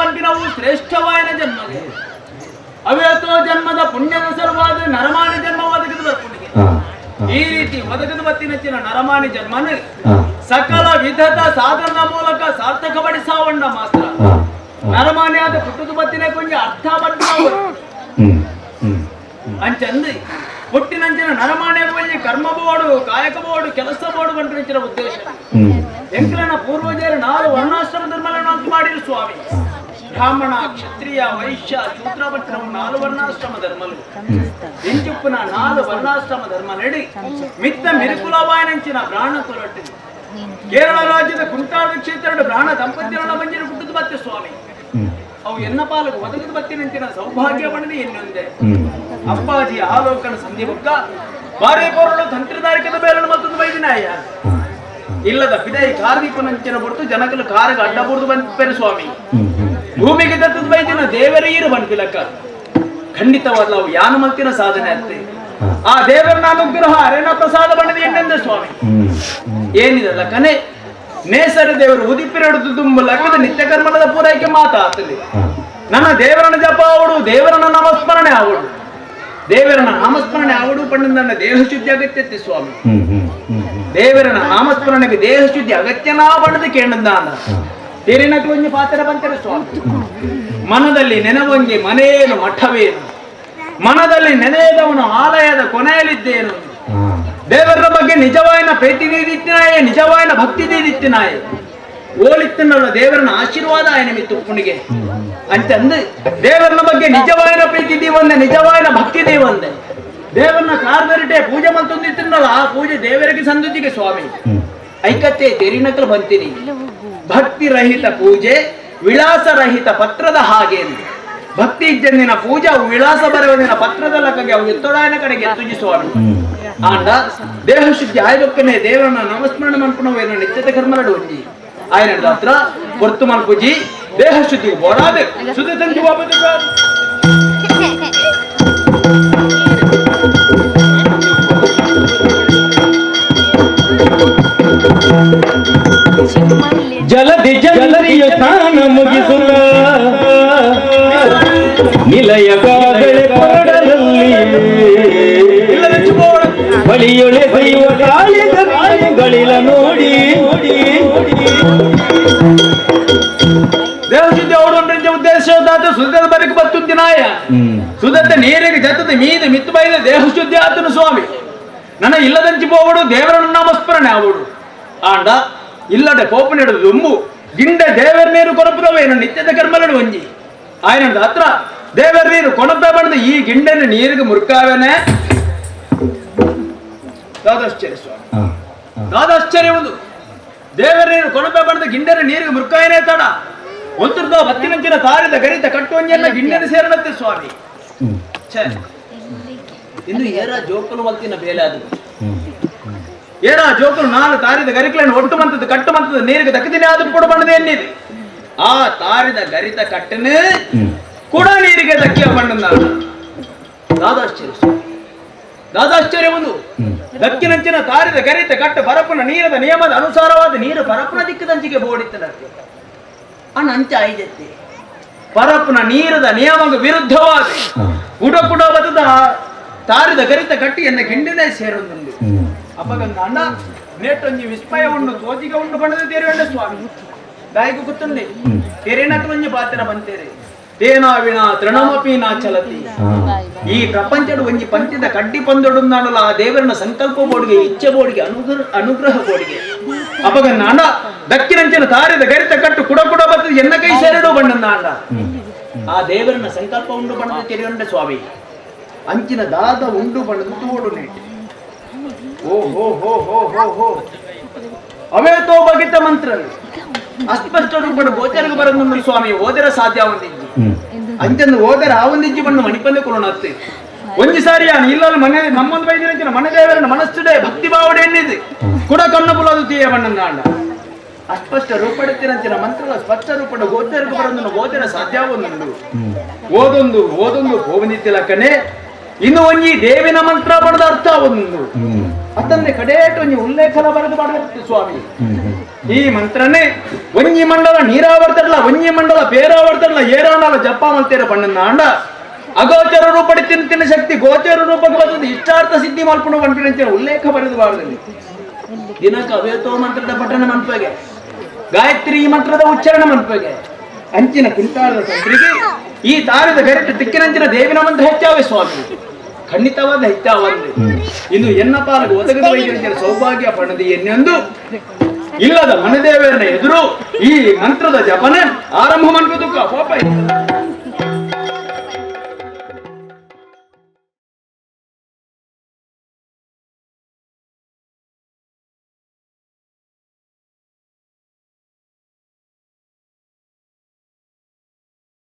ಪಂಪಿನವು ಶ್ರೇಷ್ಠವಾಯನ ಜನ್ಮ. ಅವೇತೋ ಜನ್ಮದ ಪುಣ್ಯದ ಸಲುವಾದ ನರಮಾನಿ ಜನ್ಮ ಒದಗಿದು ಬರ್ಪುಂಡಿಗೆ. ಈ ರೀತಿ ಒದಗದು ಬತ್ತಿನಚ್ಚಿನ ನರಮಾನಿ ಜನ್ಮನ ಸಕಲ ವಿಧದ ಸಾಧನದ ಮೂಲಕ ಸಾರ್ಥಕಪಡಿಸಾವಣ್ಣ ಮಾತ್ರ. ನರಮಾನಿ ಆದ ಪುಟ್ಟದ ಬತ್ತಿನ ಕೊಂಚ ಅರ್ಥ ಪಟ್ಟು ಅಂಚಂದು ಹುಟ್ಟಿನಂಚಿನ ನರಮಾನ್ಯ ಒಂಜಿ ಕರ್ಮ ಬೋಡು, ಕಾಯಕ ಬೋಡು, ಕೆಲಸ ಬೋಡು ಬಂಟಿನ ಉದ್ದೇಶ. ಎಂಕ್ಲನ ಪೂರ್ವಜರು ನಾರು ವರ್ಣಾಶ್ರಮ ಧರ್ಮಗಳನ್ನು ಅಂತ ಮಾಡಿರು ಸ್ವಾಮಿ. ಬ್ರಾಹ್ಮಣ, ಕ್ಷತ್ರಿಯ, ವೈಶ್ಯ, ಶೂದ್ರ ಭಟ್ರವು ನಾಲು ವರ್ಣಾಶ್ರಮ ಧರ್ಮಲು. ಇಂಚುಪ್ಪುನ ನಾಲು ವರ್ಣಾಶ್ರಮ ಧರ್ಮ ನಡಿ ಮಿತ್ತ ಮಿರುಕುಲವಾಯನಂಚಿನ ಬ್ರಾಹ್ಮಣ ಕೊರಟ್ಟಿದೆ. ಕೇರಳ ರಾಜ್ಯದ ಕುಂಟಾಳ ಕ್ಷೇತ್ರದ ಬ್ರಾಹ್ಮಣ ದಂಪತಿಗಳ ಮಂಜಿನ ಹುಟ್ಟುದು ಬತ್ತೆ ಸ್ವಾಮಿ. ಅವು ಎನ್ನ ಪಾಲకు ಒದಗದು ಬತ್ತಿನಂಚಿನ ಸೌಭಾಗ್ಯ ಪಡೆದು ಎನ್ನೊಂದೆ. ಅಪ್ಪಾಜಿ ಆಲೋಕನ ಸಂಧಿಬೊಕ್ಕ ಬಾರಿ ಪೊರುಳು ತಂತ್ರಧಾರಿಕದ ಬೇಲನ್ನು ಮತ್ತೊಂದು ಬೈದಿನಾಯ. ಇಲ್ಲದ ಪಿದೈ ಕಾರ್ದೀಪನಂಚಿನ ಬುಡ್ತು ಜನಕಲು ಕಾರಗ ಅಡ್ಡ ಬುಡ್ದು ಬಂದ ಸ್ವಾಮಿ. ಭೂಮಿಗೆ ದತ್ತದ ಬೈದಿನ ದೇವರೇ ಬಂತಿಲಕ್ಕ ಖಂಡಿತವಾದ ಅವು ಯಾನ ಮಲ್ತಿನ ಸಾಧನೆ ಅತ್ತೆ. ಆ ದೇವರನ ಅನುಗ್ರಹ, ಅರೇನ ಪ್ರಸಾದ ಬಣ್ಣದ ಎಣ್ಣೆಂದ ಸ್ವಾಮಿ. ಏನಿದಲ್ಲ ಕನೆ ನೇಸರ ದೇವರು ಉದಿಪಿರಡು ದುಂಬು ಲಕ್ಕದ ನಿತ್ಯ ಕರ್ಮದ ಪೂರೈಕೆ ಮಾತಾತಲಿ. ನನ್ನ ದೇವರನ ಜಪ ಅವಡು, ದೇವರನ ನಾಮಸ್ಮರಣೆ ಅವಡು. ದೇವರನ ನಾಮಸ್ಮರಣೆ ಅವಡು ಪಂಡ ನನ್ನ ದೇಹ ಶುದ್ಧಿ ಅಗತ್ಯತೆ ಸ್ವಾಮಿ. ದೇವರನ ನಾಮಸ್ಮರಣೆಗೆ ದೇಹ ಶುದ್ಧಿ ಅಗತ್ಯನಾ ಬಣ್ಣದ ಕೇಂದ್ರ ತೇರಿನ ಒಂಜಿ ಪಾತ್ರ ಬಂತಾರೆ ಸ್ವಾಮಿ. ಮನದಲ್ಲಿ ನೆನವೊಂಜಿ ಮನೇನು ಮಠವೇನು, ಮನದಲ್ಲಿ ನೆನೆಯದವನು ಆಲಯದ ಕೊನೆಯಲ್ಲಿದ್ದೇನು. ದೇವರ ಬಗ್ಗೆ ನಿಜವಾಯಿನ ಪ್ರೀತಿ ದೀದಿತ್ತಿನಾಯೆ, ನಿಜವಾಯಿನ ಭಕ್ತಿ ದೀದಿತ್ತಿನಾಯೆ ಓಲಿತ್ತನಲ್ಲ ದೇವರನ ಆಶೀರ್ವಾದ ಆಯ ನಿಮಿತ್ತ ಉಪ್ಪುಣಿಗೆ ಅಂತಂದು. ದೇವರನ ಬಗ್ಗೆ ನಿಜವಾಯಿನ ಪ್ರೀತಿ ದೀವಂದೆ, ನಿಜವಾಯಿನ ಭಕ್ತಿ ದೀವಂದೆ ದೇವರನ್ನ ಕಾರ್ದರಿಟೆ ಪೂಜೆ ಮಂತೊಂದಿತ್ತಿನಲ್ಲ, ಆ ಪೂಜೆ ದೇವರಿಗೆ ಸಂದುಜಿಗೆ ಸ್ವಾಮಿ. ಐಕತ್ತೆ ತೆರಿನಕಲು ಬಂತೀನಿ, ಭಕ್ತಿ ರಹಿತ ಪೂಜೆ ವಿಳಾಸ ರಹಿತ ಪತ್ರದ ಹಾಗೆ. ಭಕ್ತಿ ಇಜ್ಜಂದಿನ ಪೂಜಾ ವಿಳಾಸ ಬರೆಯುವುದಿನ ಪತ್ರದ ಲಕ್ಕಗೆ ಅವು ಎತ್ತೊಡಾಯನ ಕಡೆಗೆ ಎತ್ತುಜಿ ಸ್ವಾಮಿ. ಆಂಡ ದೇಹ ಶುದ್ಧಿ ಆಯ್ದೊಕ್ಕನೆ ದೇವರನ್ನ ನಮಸ್ಮರಣ ಮನ್ಪುಣವೇನು ನಿತ್ಯದ ಕರ್ಮರಡು ಒಂಜಿ ಆಯನ ಹತ್ರ ಹೊರ್ತು ಮನ್ಪುಜಿ. ದೇಹ ಶುದ್ಧಿ ಬೋಡಾದೆ ಶುದ್ಧ ತಂಜು ಬಾಬು. ಜಲಧಿ ಜಲಧಿಯ ಸ್ನಾನ ಮುಗಿಸುತ್ತ ನಿಲಯ ಗಾಗಳೆ ಕೊರಡಲಲ್ಲಿ ಬಳಿಯೊಳೆ ದೈವ ಕಾಳಿಗಳಿಲ ನೋಡಿ. ದೇಹ ಶುದ್ಧಿ ಅವಡು ಉದ್ದೇಶ ಸುದ್ದದ ಬರಕ್ಕೆ ಬತ್ತುಂತಿನಾಯ. ಸುದತ್ತ ನೀರಿಗೆ ಜತ್ತದ ಮೀದ ಮಿತ್ತು ಬೈದ ದೇಹ ಶುದ್ಧಿ ಆತನು ಸ್ವಾಮಿ. ನನ್ನ ಇಲ್ಲದಂಚಿ ಪೋವಡು, ದೇವರನ್ನು ನಾಮಸ್ಮರಣೆ ಆವಡು. ಆಂಡ ಇಲ್ಲಡೆ ಕೋಪ ನೆಡುದು ದುಂಬು ಗಿಂಡೆ ದೇವರ ನೀರು ಕೊರಪುದವೇನು ನಿತ್ಯದ ಕರ್ಮಲಡು ಒಂಜಿ ಆಯನ ಹತ್ರ ದೇವರ ನೀರು ಕೊಣಪೆ ಬಣ್ಣದ ಈ ಗಿಂಡೆನ ನೀರಿಗೆ ಮುರುಕಾವೇನೆ. ದಾದಾಶ್ಚರ್ಯ ಸ್ವಾಮಿ, ದಾದಾಶ್ಚರ್ಯ. ಒಂದು ದೇವರ ನೀರು ಕೊಣಪೆ ಬಣ್ಣದ ಗಿಂಡೆನ ನೀರಿಗೆ ಮುರುಕಾಯನೇ ತಡ ಒಂತುರ್ದ ಬತ್ತಿನಂಚಿನ ತಾರಿದ ಗರಿತ ಕಟ್ಟುವಂಜನ್ನ ಗಿಂಡೆನ ಸೇರಣತ್ತೆ ಸ್ವಾಮಿ. ಛೇ, ಇನ್ನು ಏರ ಜೋಕುಲು ಮಲ್ತಿನ ಬೇಲೆ ಅದು. ಏರ ಜೋಕುಲು ನಾನು ತಾರಿದ ಗರಿಕಲನ್ನು ಒಟ್ಟು ಮಂತದ್ದು ಕಟ್ಟು ಮಂತದ್ದು ನೀರಿಗೆ ದಕ್ಕದಿನ ಅದು ಕೂಡ ಬಣ್ಣದ ಎನ್ನಿದೆ. ಆ ತಾರಿದ ಗರಿತ ಕಟ್ಟನೆ ಕೂಡ ನೀರಿಗೆ ದಕ್ಕಿಯ ಬಣ್ಣ. ದಾದಾಶ್ಚರ್ಯ ಸ್ವಾಮಿ, ದಾದಾಶ್ಚರ್ಯ. ಒಂದು ದಕ್ಕಿನಂಚಿನ ತಾರಿದ ಗರಿತ ಕಟ್ಟು ಪರಪುನ ನೀರದ ನಿಯಮದ ಅನುಸಾರವಾದ ನೀರು ಪರಪುನ ದಿಕ್ಕದಂಚಿಗೆ ಬೋಡಿತ್ತನ ಅಣ್ಣ. ಅಂಚ ಐದೆತ್ತಿ ಪರಪುನ ನೀರದ ನಿಯಮಕ್ಕೆ ವಿರುದ್ಧವಾದ ಕುಡ ಕುಡ ಬದದ ತಾರಿದ ಗರಿತ ಕಟ್ಟಿ ಎನ್ನ ಗಿಂಡಿನೇ ಸೇರೊಂದುಂಡು. ಅಪ್ಪಗಂದ ಅಣ್ಣ ನೇಟೊಂಜಿ ವಿಸ್ಮಯ ಉಂಡು, ತೋಜಿಗೆ ಉಂಡು ಬಣ್ಣದ ತೇರುವಂಡ ಸ್ವಾಮಿ. ದಾಯಿಗೆ ಗೊತ್ತುಂಡಿ ತೆರೆನಕ ಒಂಜಿ ಪಾತ್ರ ಬಂತೇರೆ. ತೇನಾ ವಿಣ ತೃಣಮಪಿ ನಾ ಚಲತಿ. ಈ ಪ್ರಪಂಚದ ಒಂಜಿ ಪಂಚದ ಕಡ್ಡಿ ಪಂದೊಡುಂದಾನಲ್ಲ, ಆ ದೇವರನ ಸಂಕಲ್ಪ ಬೋಡಿಗೆ, ಇಚ್ಛೆ ಬೋಡಿಗೆ, ಅನುಗ್ರಹ ಅನುಗ್ರಹ ಬೋಡಿಗೆ. ಅಪಗ ನಾಂಡ ದಕ್ಕಿನಂಚಿನ ತಾರಿದ ಗರಿತ ಕಟ್ಟು ಕುಡ ಕುಡ ಬತ್ತದ ಎನ್ನ ಕೈ ಸೇರಡು ಬಣ್ಣಂದ ಅಂಡ. ಆ ದೇವರನ ಸಂಕಲ್ಪ ಉಂಡು ಬಣ್ಣದ ತೆರೆಯುಂಡ ಸ್ವಾಮಿ. ಅಂಚಿನ ದಾದ ಉಂಡು ಬಣ್ಣದ ತೋಡು ನೆಟ್. ಓ ಹೋ ಹೋ ಹೋ ಹೋ ಹೋ, ಅವೇತೋ ಬಗಿತ ಮಂತ್ರ ಅಸ್ಪಷ್ಟ ರೂಪದ ಗೋಚರಕ್ಕೆ ಬರಂದು ಸ್ವಾಮಿ. ಓದರ ಸಾಧ್ಯ ಒಂದಿಜ್ಜಿ. ಅಂಚಂದು ಓದರ ಆ ಒಂದಿಜ್ಜಿ ಬಣ್ಣ ಮಣಿಪಂದೆ ಕೊಡೋಣ ಅತ್ತೆ. ಒಂಜಿ ಸಾರಿ ಇಲ್ಲ ಮನೆ ನಮ್ಮೊಂದು ಬೈದಿನ ಮನೆ ದೇವರನ್ನ ಮನಸ್ಸುಡೆ ಭಕ್ತಿ ಭಾವಡೆ ಎನ್ನಿದೆ ಕುಡ ಕಣ್ಣು ಬುಲದು ತೀಯ ಬಣ್ಣಂದ ಅಂಡ. ಅಸ್ಪಷ್ಟ ರೂಪಡೆತ್ತಿರಂಚಿನ ಮಂತ್ರಗಳ ಸ್ಪಷ್ಟ ರೂಪದ ಗೋಚರಕ್ಕೆ ಬರಂದು ಗೋಚರ ಸಾಧ್ಯ ಒಂದುಂಡು. ಓದೊಂದು ಓದೊಂದು ಗೋವಿನಿತ್ತಿಲಕ್ಕನೆ ಇನ್ನು ಒಂಜಿ ದೇವಿನ ಮಂತ್ರ ಬಡದ ಅರ್ಥ ಒಂದು ಅತ್ತಂದೆ ಕಡೇಟ್ ಒಂಜಿ ಉಲ್ಲೇಖನ ಬರೆದು ಮಾಡಬೇಕು ಸ್ವಾಮಿ. ಈ ಮಂತ್ರನೇ ಒಂಜಿ ಮಂಡಲ ನೀರಾವರ್ತಡ್ಲ, ಒಂಜಿ ಮಂಡಲ ಪೇರಾವರ್ತಡ್ಲ, ಏರಾಂಡಲ ಜಪ್ಪ ಮಲ್ತೇರ ಪಣ್ಣನ್ನ ಅಂಡ ಅಗೋಚರ ರೂಪಡಿ ತಿನ್ನ ತಿನ್ನ ಶಕ್ತಿ ಗೋಚರ ರೂಪಕ್ಕೆ ಬರ್ತದೆ, ಇಷ್ಟಾರ್ಥ ಸಿದ್ಧಿ ಮಲ್ಪುಣ ಪನ್ಪಿನಂಚಿನ ಉಲ್ಲೇಖ ಬರೆದು ಬಾರದಲ್ಲಿ. ದಿನಕ್ಕೆ ಅವೇತೋ ಮಂತ್ರದ ಪಠಣ ಮನ್ಪಗೆ, ಗಾಯತ್ರಿ ಮಂತ್ರದ ಉಚ್ಚಾರಣ ಮನ್ಪಗೆ. ಅಂಚಿನ ಕುಂಟಾಳದ ತಂತ್ರಿಗೆ ಈ ತಾರದ ಗರಿಟ ತಿಕ್ಕಿನಂಚಿನ ದೇವಿನ ಮಂತ್ರ ಹೆಚ್ಚಾವೆ ಸ್ವಾಮಿ, ಖಂಡಿತವಾದ ಹೆಚ್ಚಾವಂದ್ರೆ. ಇನ್ನು ಎನ್ನ ಪಾಲకు ಒದಗದ ವೈದ್ಯರ ಸೌಭಾಗ್ಯ ಪಣದಿ ಎನ್ನೆಂದು ಇಲ್ಲದ ಮನದೇವರನ್ನ ಎದುರು ಈ ಮಂತ್ರದ ಜಪನೆ ಆರಂಭ ಮನ್ಪುದುಕ ಪಾಪ.